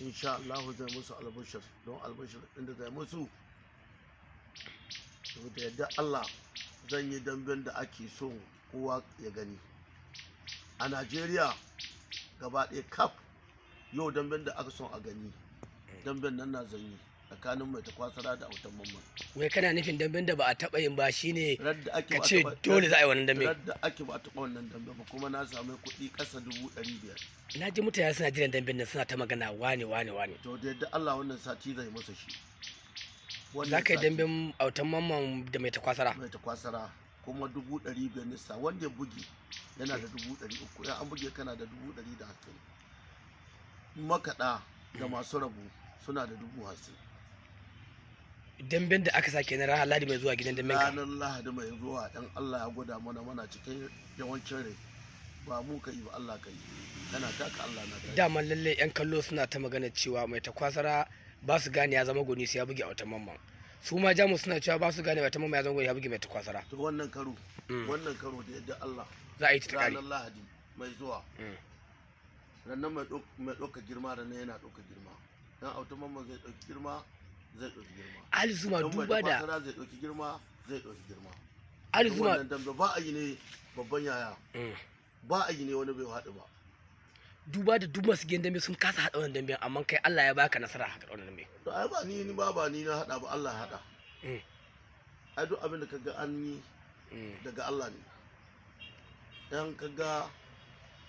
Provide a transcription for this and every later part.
Insha Allah zai musu albishir, don albishir inda zai musu, to da yadda Allah zan yi damben da ake so kowa ya gani a Najeriya gaba ɗaya kaf. Yau damben da aka son a gani, damben nan na zan yi tsakanin Mai Takwasara da Autan Mamman. Wai kana nufin damben da ba a taɓa yin ba shine Radda ake ka ba a ce dole za a yi wannan dambe? Radda ake ba a taɓa wannan dambe ba, kuma na sami kuɗi ƙasa 500,000. Na ji mutane suna jiran damben nan, suna ta magana wane wane wane. To, da yadda Allah wannan sati zai masa shi. Wannan Za ka yi sati. damben Autan Mamman da Mai Takwasara? Mai Takwasara, kuma 500,000 nisa. Wanda ya buge yana da 300,000, in an buge kana da 150,000. Makaɗa da masu rabu suna da 50,000. Damben da aka sake na ranar Ladi mai zuwa gidan damben ka? Ranar Lahadi mai zuwa, dan Allah ya gwada mana mana cikin yawancin rai. Ba mu ka yi ba, Allah ka yi. Kana taka, Allah na taka. Daman lalle yan kallo suna ta magana cewa Mai Takwasara ba su gane ya zama gwani sai ya buge Autan Mamman. Su ma Jamus suna cewa ba su gane Autan Mamman ya zama gwani ya buge Mai Takwasara. To, wannan karo, wannan karo da yadda Allah Za a yi ta kare. Ranar Lahadi mai zuwa, rannan mai ɗauka girma, ranar yana ɗauka girma, dan Autan Mamman zai ɗauki girma, zai ɗauki girma. Ali Zuma, Don mai duba da Takwasara zai ɗauki girma, zai ɗauki girma. Ali Don Zuma, wannan dambe ba a yi ne, babban yaya, ba a yi ne wani bai haɗu ba. Duba da duk masu gidan dambe sun kasa haɗa wannan dambe, amma kai Allah ya baka nasara haka wannan dambe. To, ai ba ni ba, ba ni na haɗa ba, Allah ya haɗa. Ai duk abin da kaga an yi daga Allah ne. Dan kaga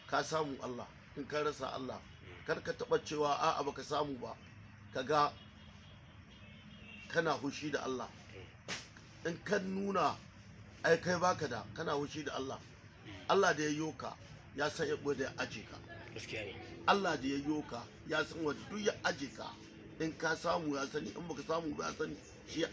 ka samu, Allah. In ka rasa, Allah. Kar ka taɓa cewa a'a, baka samu ba, kaga kana hushi da Allah. In ka nuna ai kai baka da, kana hushi da Allah. Allah da ya yo ka ya san yadda da ya aje ka. Gaskiya ne. Allah da ya yo ka ya san wanda duk ya aje ka. In ka samu ya sani, in baka samu ba ya sani. Shi ya